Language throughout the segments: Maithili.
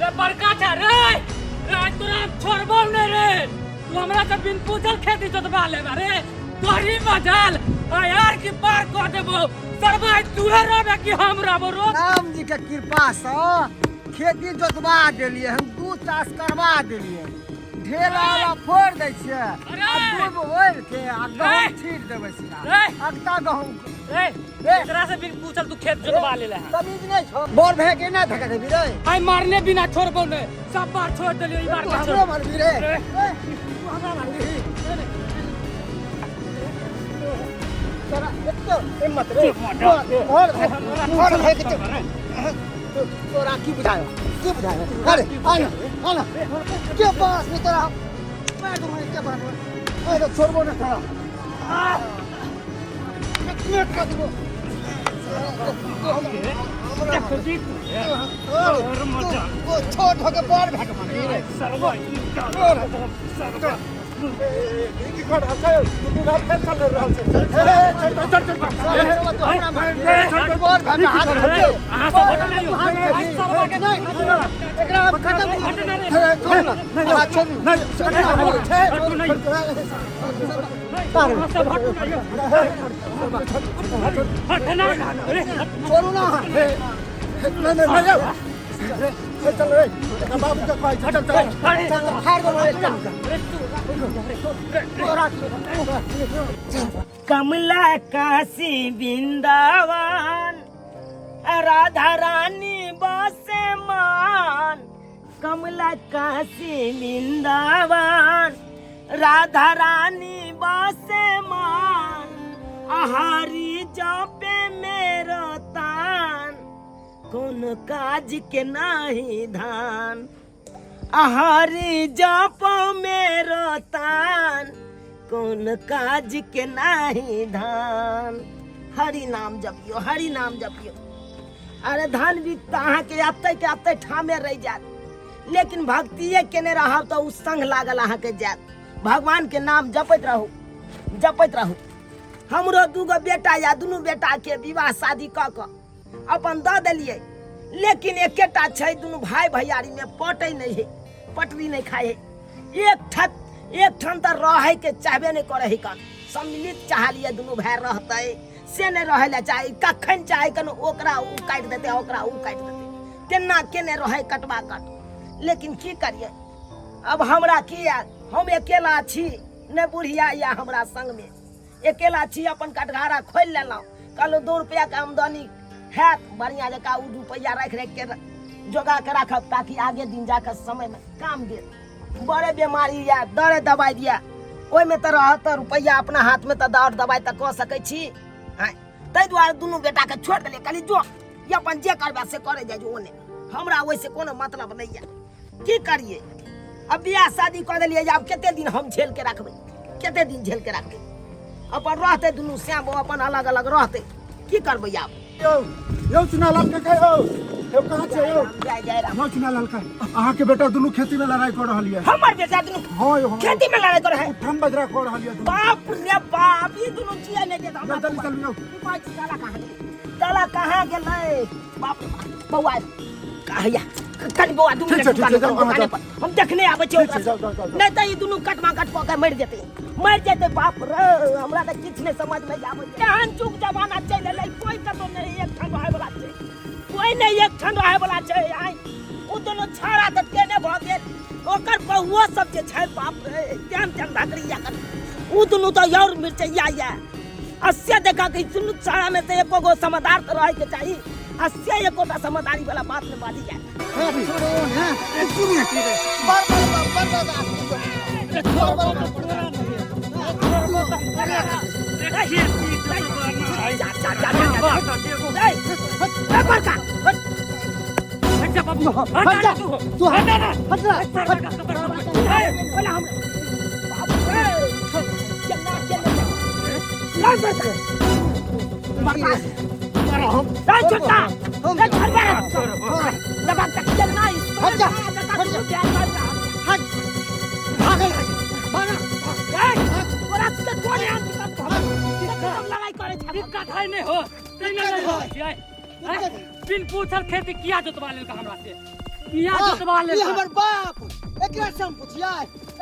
रे बड़का छा रे रे आज तोरा हम छोड़बो नहीं रे तू हमरा से बिन पूछल खेती जोतवा लेबा रे तोहरी मजाल आ यार की पार कह देबो सरबा तूहे रहबे कि हम रहबो रो राम जी के कृपा से खेती जोतवा देलियै हम दू चास करवा देलियै ढेला वाला फोड़ दै छियै आ दूब ओढ़ि के आ गहूम छीट देबै सीधा अगता गहूम ए एकरा से बिन पूछल तू खेत जोतवा लेले है तमीज नहीं छो बोर भे के ना धका देबी रे आई मारने बिना छोड़बो नहीं सब बार छोड़ देलियो ई बार तू के हमरो छोड़ मारबी रे ए, तू हमरा मारबी तोरा एतो हिम्मत रे और और भे के तोरा की बुझायो की बुझायो अरे आना आना के पास में तोरा मैं तुम्हारे के पास में अरे छोड़बो ना तोरा एक कर देबो छोट होके बड़ भए के मारबी रे सरवा सरवा की कर रहल छै दुनू भाई फेर चल रहल छै चल चल चल अहाँ सब हटू नहीं हो। सरवा के हटू नहीं अहाँ सब हटू नहीं हो। हट ना अरे छोड़ू ना नहीं नहीं नहीं चल रे बाबू के कहै छै चल चल अरे फाड़ दो कमला काशी वृंदावन राधा रानी बसे मान कमला काशी वृंदावन राधा रानी बसे मान आहारी जपे मेरो तान कौन काज के नाही धान आहारी जप मेरो तान कौन काज के नाही धान हरि नाम जपियो हरि नाम जपियो अरे धान भी तऽ अहाँके अतै के अतै ठामे रहि जायत लेकिन भक्तिए केने रहब तऽ ओ संग लागल अहाँके जायत भगवान के नाम जपैत रहू जपैत रहू हमरो दूगो बेटा या दुनू बेटाके विवाह शादी कऽ कऽ अपन दऽ देलियै लेकिन एकेटा छै दुनू भाय भैयारीमे पटै नहि है पटरी नहि खाइ है एक ठत एक ठाम तऽ रहैके चाहबे नहि करै है कन सम्मिलित चाहलियै दुनू भाय रहतै से नहि रहै लए चाही कखन चाहे कन ओकरा ओ काटि देतै ओकरा ओ काटि देतै तेना केने रहै कटबा कट लेकिन की करियै अब हमरा की आयल हम अकेला छी नहि बुढ़िया यऽ हमरा संगमे अकेला छी अपन कटघारा खोलि लेलहुँ कहलहुँ दू रुपैआके आमदनी हैत बढ़िआँ जकाँ ओ रुपैआ राखि राखि के जोगा के राखब ताकि आगे दिन जाके समयमे काम देत बड़े बेमारी यऽ दरे दबाइ दिअ ओहिमे तऽ रहत तऽ रुपैआ अपना हाथमे तऽ दर दबाइ तऽ कऽ सकै छी आँय ताहि दुआरे दुनू बेटाके छोड़ि देलियै कहलियै जो ई अपन जे करबै से करै जाइ जो ओने हमरा ओहिसँ कोनो मतलब नहि यऽ की करियै अब बियाह शादी कऽ देलियै आब कते दिन हम झेल के रखबै कते दिन झेल के रखबै अपन रहतै दुनू श्याम अपन अलग अलग रहतै की करबै आब यौ यौ चुनालाल काका यौ यौ कहाँ छै यौ जय जय राम यौ चुनालाल काका अहाँके बेटा दुनू खेती में लड़ाई कऽ रहल यऽ हमर बेटा दुनू हँ यौ हँ खेती में लड़ाई करे है उठम बजरा कऽ रहल यऽ दुनू बाप रे बाप ई दुनू जिए नहि देत हमरा चल चल यौ ई कहै छी ताला कहाँ गेलै ताला कहाँ गेलै बाप रे बाप बौआ कहिया कनि बौआ दू ठीक मिनट छै, ठीक छै, दुकाने जाउ, पर, अहाँ दुकाने जाउ। पर हम देखने आबै छियै ठीक छै, जाउ, जाउ, जाउ, जाउ। नहि तऽ ई दुनू कटमा कट कऽ के मरि जेतै मरि जेतै बाप रे हमरा तऽ किछु नहि समझ मे आबै केहन जुग जमाना चलि एलै कोइ कतौ नहि एक ठाम रहै वला छै कोइ नहि एक ठाम रहै वला छै आइ ओ दुनू छाड़ा तऽ केने भऽ गेल ओकर बहुओ सब जे छै बाप रे तेहन तेहन धकड़िया कर ओ दुनू तऽ और मिरचैया यऽ अस्य देखा कि दुनू छाड़ा मे तऽ एको गो समझदार तऽ रहैके चाही अस्य एकोटा समझदारी वाला बात नहि बाजी जाय जा जा जा जा जा ए, ए, बड़का हट जा बाबू हट जा तू हट जा हट जा बोला हम बाप रे चलना चलना ला बड़का बड़का ए छोटा ए छोड़ दबा तक चलना इस हट जा, हट जा। हट भागल भागा ए तोरा के कोन आम दिक्कत हम लड़ाई करे छै दिक्कत है नहीं हो तै नहीं हो छियै हैं? बिन पूछल खेती किया जोतवा लेलका हमरा से इहाँ जोतवा ले ई हमर बाप एकरा से हम पुछिया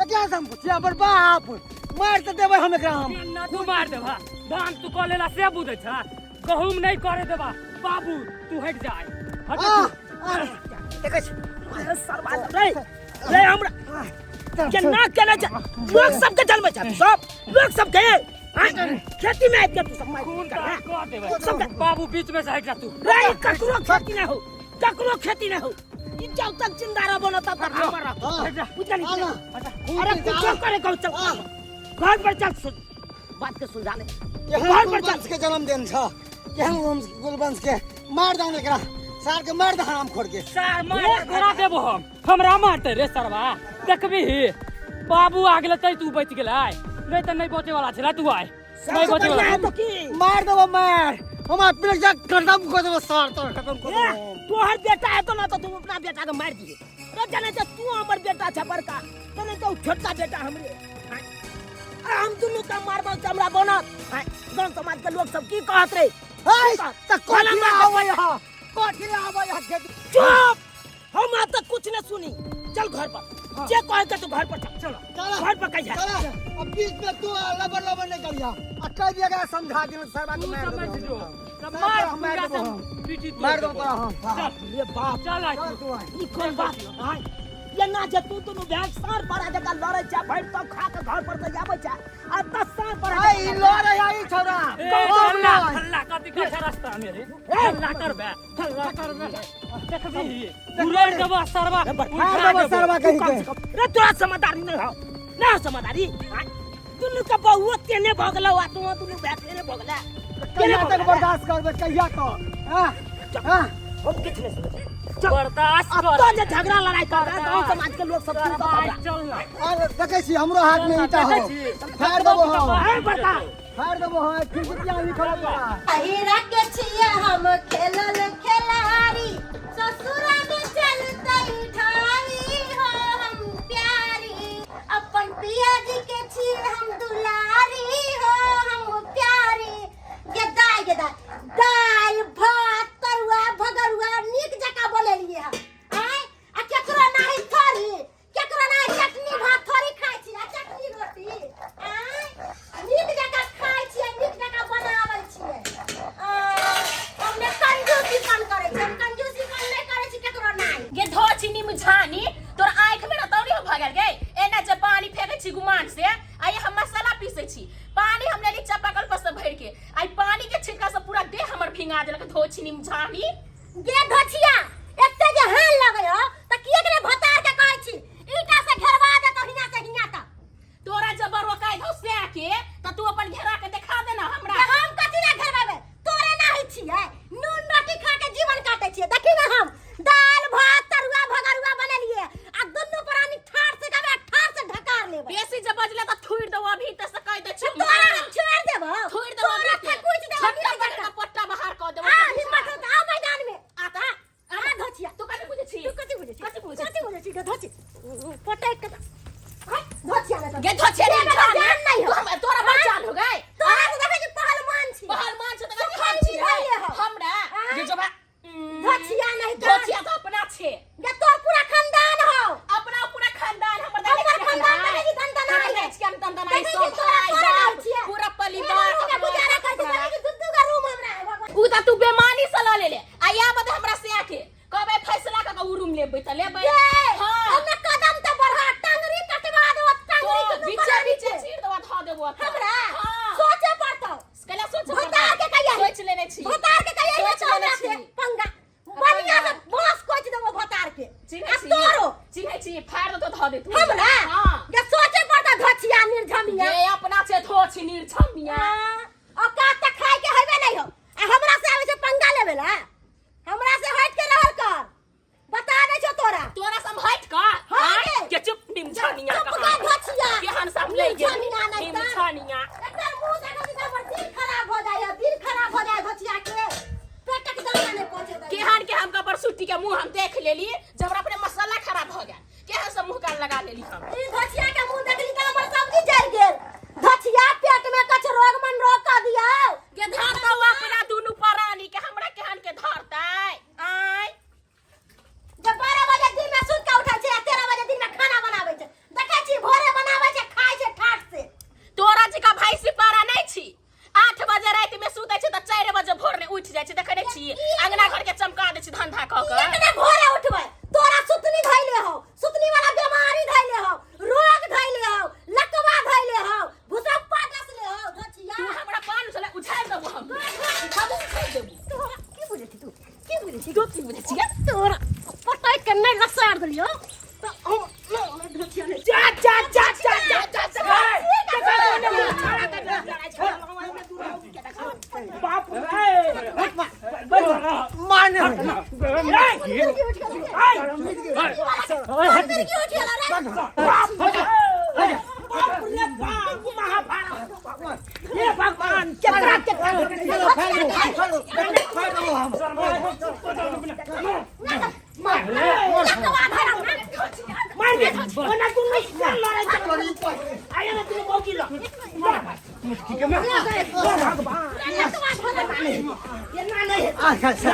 एकरा से हम पुछिया हमर बाप मार तऽ देबै हम एकरा हम ना तू मार देबा धान तू कऽ लेला से बुझै छ गहूम नहीं करे देबा बाबू तू हट जाए हट आ, तू। आ, देखै छी अरे सरवा रे रे हमरा केना केना जा लोग सबके जन्म छै सब लोग सबके आँय, खेती में आबि के तू सब मारि खून पीट कर, का कऽ देबै सबके बाबू बीच में से हट जा तू रे ककरो खेती ना हो ककरो खेती ना हो ई जब तक जिंदा रहबो ना तब तक हमर रहबो हाँ, हट जा बुझल आ ना, नहीं अरे कुछो करे कहू चल हाँ। घर पर चल सुन बात के सुलझा ले केहन घर पर चल कुलवंश के जन्मदिन छ केहन कुलवंश के मार दहन एकरा सार के मार दहन हम खोर के सार मार तोरा देबो हम हमरा मारते रे सरवा देखबी बाबू आ गेलै तै तू बचि गेलै नहीं तऽ नहीं बचे वाला छला तू आय नहीं सबसे बचे बढ़िया वाला है तो की मार देबो मार हम अपने जा खत्म कर देबो सार तोर खत्म कर ए, देबो तोहर बेटा है तो ना तो तू अपना बेटा के मार दिए रे जाने जे तू हमर बेटा छ बड़का तो नहीं तो छोटका बेटा हमरे आँय। आ हम दुनू के मारबो त हमरा बनत आँय, गाँव समाज के लोग सब की कहत रे हे त कोला कोठी मार आबै यहाँ कोठी आबै यहाँ खेत चुप हम आज तक कुछ न सुनी चल घर पर जे कहे के तू घर पर चल चलो चला घर पर कहिया चला अब बीच में तू लबर लबर नहीं करिया आ कह दिया गया समझा दिल सरवा के तू मार समझ देबो जो हम। तब सार मार के हम मार पूरा देबो से हम। पीटी तोड़ मार देबो देबो। तोरा हम हाँ। चल रे बाप चल आइ चल तू तू आइ ई कोन बात आय ये ना जे तू दुनू भैंस साँढ़ पर जका लड़ै छै भरि तब खा के घर पर से आबै छै आ दस साँढ़ पर आई ई लड़ै आई छौड़ा ए, कौन हल्ला लड़ै? हल्ला कथी कथा रास्ता में रे हल्ला करबे हल्ला करबे देखबी उड़ाड़ देबो सरवा मार देबो सरवा कहीं के रे तोरा समझदारी नहीं हो ना हो समझदारी आय, दुनू के बहुओ तेने भऽ गेलौ आ तू दुनू भैंस तेने भऽ गेलै कहिया तक बर्दाश्त करबे कहिया तक हाँ हाँ हम किछु नहीं सुनै चल बर्दाश्त अब कर तो जे झगड़ा लड़ाई कर गांव समाज के लोग सब सुनता सरवा हमरा चल ना अरे देखै छी हमरो हाथ में ईटा हो फाड़ देबो हम ए बता फाड़ देबो हम खिड़किया लिखल बा हीरा के छियै हम खेलल खेलारी ससुरा में चलतै ठारी हो हम प्यारी अपन पिया जी के छियै हम दुलारी हो हम प्यारी गेदाय गेदाय दालि भात तरुआ भगरुआ नीक जकाँ बनेलियै हँ आँय आ केकरो नाही थोड़ी केकरो नाही चटनी भात थोड़ी खाइ छी आ चटनी रोटी आँय नीक जकाँ खाइ छियै नीक जकाँ बनाबै छियै आ, हमने कंजूसीपन करै छी हम कंजूसीपन नहि करै छी केकरो नाही गे धो चीनी मुझानी तोर आँख में रतौनी हो भगल गे एना जे पानी फेंके छी गुमान से आ ये हम मसाला पीसे छी पानी हम लेली चापाकल पर से भर के आई पानी के छिटका से पूरा देह हमर भिंगा देलक धो चीनी मुझानी गे धोछिया एते जे हाल लगै हो त किएक ने भतार के कहै छी ईटा से घेरवा देतो हियां से हियां तक तोरा जबर रोकाय धो से के त तू अपन घेरा के देखा दे ना हमरा जे हम कथी ला घेरबाबे तोरे ना होइ छियै नून रोटी खा के जीवन काटै छियै देखी ना हम दाल भात तरुआ भगरुआ बनेलियै आ दुनू प्राणी ठाड़ से खेबै आ ठाड़ से ढकार लेबै बेसी जब बजले त थुइर दो अभी त से कह दे छी तोरा हम छोड़ देबो थुइर दो तोरा थकुच देबो छोटका नीक बड़का जकाँ। पट्टा बाहर क देबो आ हिम्मत हो त आ मैदान में आता आ धोछिया तू कथी बुझै छी तू कथी बुझै छी कथी बुझै कथी बुझै छी गे धोछी पटक के हट धोछिया ने गे धोछिया गे ने जान नहीं हो तू तोरा बड़ चाल हो गए तोरा से देखै छी पहलवान छी पहलवान छै त सुखल हम छी मिठाई हो। हमरा आँय? गे जब धोछिया नहीं तो धोछिया तो अपना छे गे तोर पूरा खानदान हो अपना पूरा खानदान हमर हमर खानदान देखै छी दनदनाइ देखै छी हम दनदनाइ देखै सब छी तोरा भाइ तोरा बाप, नाम छियै। पूरा एगो परिवार रूम में गुजारा करै छी देखै छी दू दू गो रूम हमरा है भगवान उ त तू बेमानी से ल लेले आ या बदे हमरा से आके कहबै फैसला क के उ रूम लेबै त लेबै गे हां हमरा कदम त बढ़ा टंगरी कटवा देबो टंगरी तो दुनू बीचे प्राणी बीचे के। चीर देबो धऽ देबो ओतऽ। हमरा हां सोचे पड़तौ कैला सोच भतार के कहिया सोच लेने छी भतार के कहिया सोच तो लेने हमरा से छी। पंगा बढ़िया से बांस कोच देबो भतार के चिन्है आ छी तोरो चिन्है छी फाड़ देतो धऽ देतू हमरा हां गे सोचे पड़तौ घचिया निर्झमिया गे अपना से धो छी निर्झमिया औकात त खाय के हेबे नहीं हो आ हमरा से आबै छै पंगा लेबे ला हमरा से हट के रहल कर बता दै छौ तोरा तोरा सब हट का हाँ गे। के चुप निमझनिया चुप कर घचिया केहन सब ले गेल निमझनिया नहीं त। निमझनिया एकर मुंह देखै छी त हमर दिल खराब हो जाइ है दिल खराब हो जाइ है घचिया के पेटक दाना नहीं पहुंचे दै केहन के हम कबर सुट्टी के मुंह हम देख लेली जब हमरा अपने मसाला खराब हो गया केहन सब मुंह कान लगा लेली हम ई घचिया के मुंह देखली त हमर सब्जी जरि गेल घचिया पेट में कछ रोग मन रोग बिगाड़ देलियो तो हम जा जा जा जा जा जा जा बाप रे माने बाप रे बाप महाभारत हे भगवान केकरा केकरा मार दे ओना तू नहीं लड़ाई आया ना तू मौकी ल भगवान ये ना नहीं अच्छा अच्छा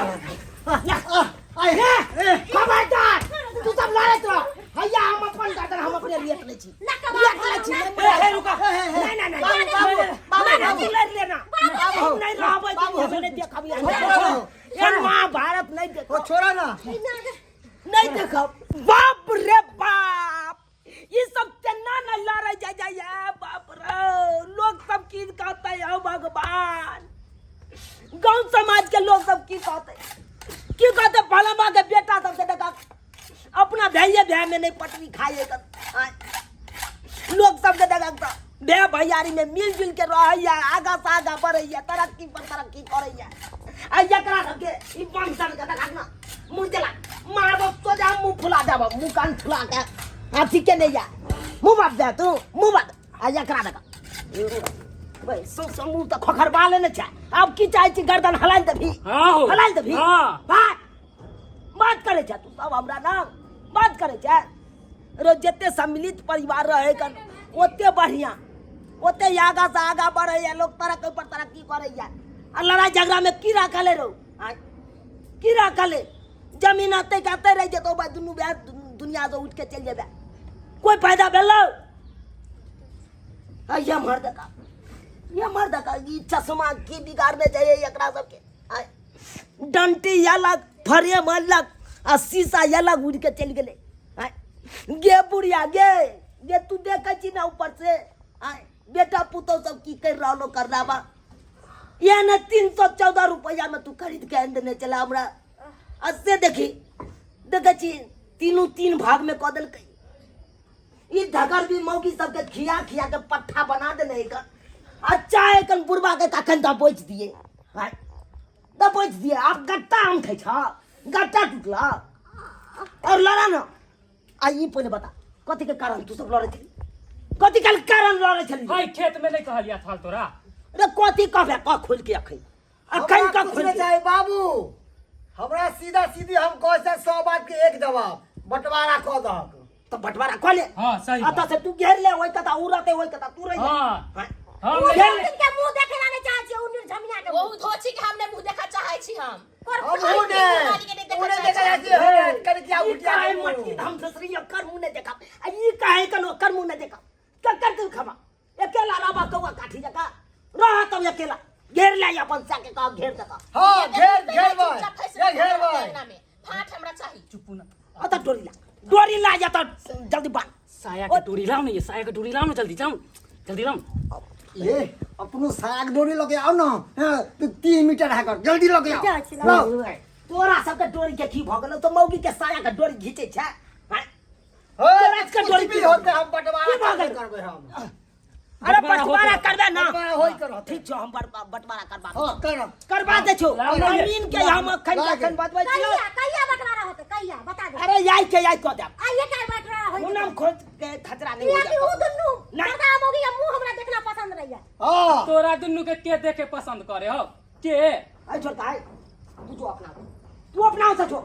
खबरदार तू सब लड़ैत रह हैया हम अपन दादा हम अपने रिएक्ट लै छी रिएक्ट लै छी ए, रुका। नहीं नहीं नहीं बाबू, बाबू बाबू, बाबू लड़ लेना बाबू, हम नहीं रहबै बाबू, तो नहीं देखब बाबू, ये महाभारत नहीं ओ देखब छोड़ा ना नहीं देखब बाप रे बाप ये सब केना न लड़ै जाय जाय बाप रे लोग सब की कहते हो भगवान गांव समाज के लोग सब की कहते की कहते फलामा के बेटा सबसे देखा अपना भैया भैया में नहीं पटरी खाए लोग सबके देखा तो भैया भैयारी में मिलजुल के रहैया आगा से आगा बढ़ैया तरक्की पर तरक्की करैया आ एकरा सबके ई बंसन के देखा ना मुँह देला मारब सोझा मुँह फुला देब मुँह कान फुला के अथी के नहीं या मुँह बात दे तू मुँह बात आ एकरा देखा भाई सौ सौ मुँह तऽ खोखरबा लेने छै आब की चाहै छी गर्दन हलाइ देबही हाँ हो। हलाइ देबही हाँ। बात बात करै छै तू सब हमरा ना बात करै छै रो जते सम्मिलित परिवार रहे कन ओते बढ़िया ओते आगा से आगा बढ़ैया लोग तरक्की पर तरक्की करैया आ लड़ाई झगड़ा में की राखल है रो आँय? की राखल है जमीन अते के अते रहि जेतौ बा दुनू भाय दुनिया से उठ के चलि जेबै कोई फायदा भेलौ आ ये मर्द का ये मर्द का ई चश्मा की बिगाड़ने जाइए एकरा सबके आय डंटी अलग फ्रेम अलग आ शीशा अलग उड़ के चलि गेलै आय गे बुढ़िया गे गे तू देखै छी ना ऊपर से आय बेटा पुतोह सब की करि रहलो करनावा ये ने 314 रुपया में तू खरीद के आनि देने छला हमरा आ से देखी देखै छी तीनू तीन भाग में कऽ देलकै ई ढगर भी मौगी सबके खिया खिया के पट्ठा बना देने एकर आ चाहे कन बुढ़बा के कखन दबोच दिए आँय, दबोच दिए आब गट्टा आम खाइ छ गट्टा टूटला और लड़ा न आ ई पहिले बता कथी के कारण तू सब लड़ै छली कथी के कारण लड़ै छली भाई खेत में नहीं कहलिया थाल तोरा रे कथी कहबे कह खोल के अखन अखन हमरा कह कुछ खोल नहीं के चाही बाबू हमरा सीधा सीधी हम कह से सौ बात के एक जवाब बंटवारा कऽ दहक तो बंटवारा कऽ ले हाँ, सही बात। अतः से तू घेर ले ओहि कता उ रहते ओहि कता तू रह हाँ। हाँ। हम घेर ले के मुंह देखे ला नहीं चाहै छियै उ निर्झमिया के ओ धोची के हमने मुंह देखा चाहै छी हम हम उने उने उने देखा जाइ छी हे कनकिया ई उठिया काहे मटकी धाम ससरी ओकर मुंह नहीं देखब आ ई काहे कन ओकर मुंह नहीं देखब ककर तू खबा अकेला रहबा कौआ काठी जका रह तब अकेला घेर ले अपन सा के कह घेर देता हाँ घेर घेर भाई ये घेर भाई फाट हमरा चाही चुप ना अत डोरी ला डोरी ला या त जल्दी बांध साया के डोरी लाओ ना ये साया के डोरी लाओ ना जल्दी जाओ जल्दी लाओ ये अपनो साग डोरी लगे आओ ना हाँ, तू 3 मीटर है कर जल्दी लगे आओ जाइ छी, लाओ। तोरा सबके डोरी के की भऽ गेलौ तो मौगी के साया के डोरी घीचै छै हैं? हे, तोरा सबके कुछ डोरी भी होते हम बंटवारा की भऽ गेल? करबै हम अरे बंटवारा बंटवारा होतै। करबे ना बंटवारा होय के रहतै। ठीक छौ हम बंटवारा करबा हाँ करब करबा दै छौ लाओ ना ये। जमीन के हम अखन लागे। अखन बतबै छियौ कहिया कहिया बंटवारा होतै कहिया बता दे अरे याई के याई कऽ देब आइए काहे बंटवारा होई मुनम खोज के खतरा नहीं हो कियाकि उ दुनू नहीं। मर्दा मौगी के मुंह हमरा देखना पसंद नहीं है हाँ तोरा दुनू के के देखे पसंद करे हो के आई छोड़ आई तू जो अपना तू अपना से छोड़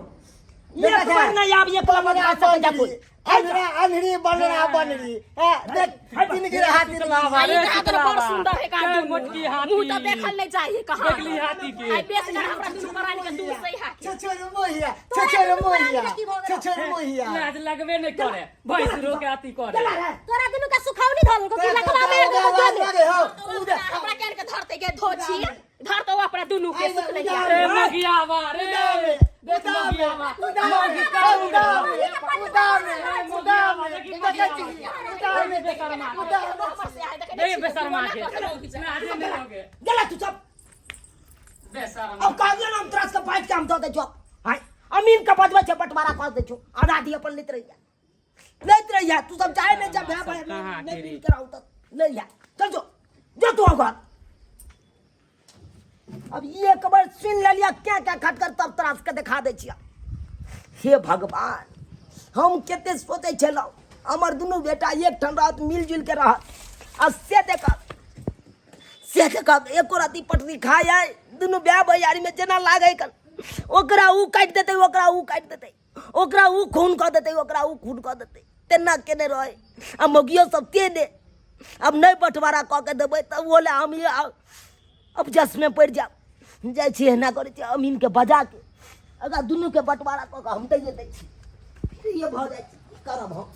ये देखा खबर जाए। नहीं आब ये कलम बनरा बदला सके जा कोई बनरी अन्हरी बनरा बनरी हैं, देख तीन गिरे हाथी अरे आई कहा तो बड़ सुंदर है का के दुनू मोटकी हाथी। मुंह तो देखल नहीं चाहिए कहां देखली हाथी के। आई बेस कर हमरा दुनू प्राणी के दूर सही हाथी छछर मोहिया छछर मोहिया छछर मोहिया लाज लगबे नहीं करे भैंस रोके आती करे चला रे तोरा दुनू के सुखौनी धल को कि लखवा मार दे आवाज लगे हो हमरा केन के धरते के धोछी धरते वो अपना दुनू के सुख नहीं रे मगियावा रे देख मगियावा मगी का नहीं बेशर्मा के लाजे नहीं होगे गेला तू सब बेशर्मा अब कहलियो ना हम तोरा सबके बाइट के हम दऽ दै छौ हाय अमीन के बजबै छै बंटवारा कऽ दै छौ आधा आधी अपन लैत रहिया लैत रहिया तू सब चाहे नहि जा भाय भाय कहाँ नहि के रे? मिल के रहू तऽ लैया चल जो जो तू घर अब ये एक बार सुन लेलिया क्या क्या खटकर तब तरास के देखा दै छिया हे भगवान हम कते सोचै छलहुँ हमर दुनू बेटा एक ठाम रहत मिलजुल के रहत आ से देखब से देखब एको रत्ती पटरी खाइ है दुनू भाय भैयारीमे जेना लागै कन ओकरा ऊ काटि देतै ओकरा ऊ काटि देतै ओकरा ऊ खून कऽ देतै ओकरा ऊ खून कऽ देतै तेना केने रहै आ मौगियो सब तेने आब नहि बँटवारा कऽ के देबै तऽ ओ लए हम अब जसमे पड़ि जायब जाइ छी एना करै छी अमीनके बजा के एकरा दुनूके बँटवारा कऽ के हम दैए दै छी फ्रीए भऽ जाइ छी की करब हम।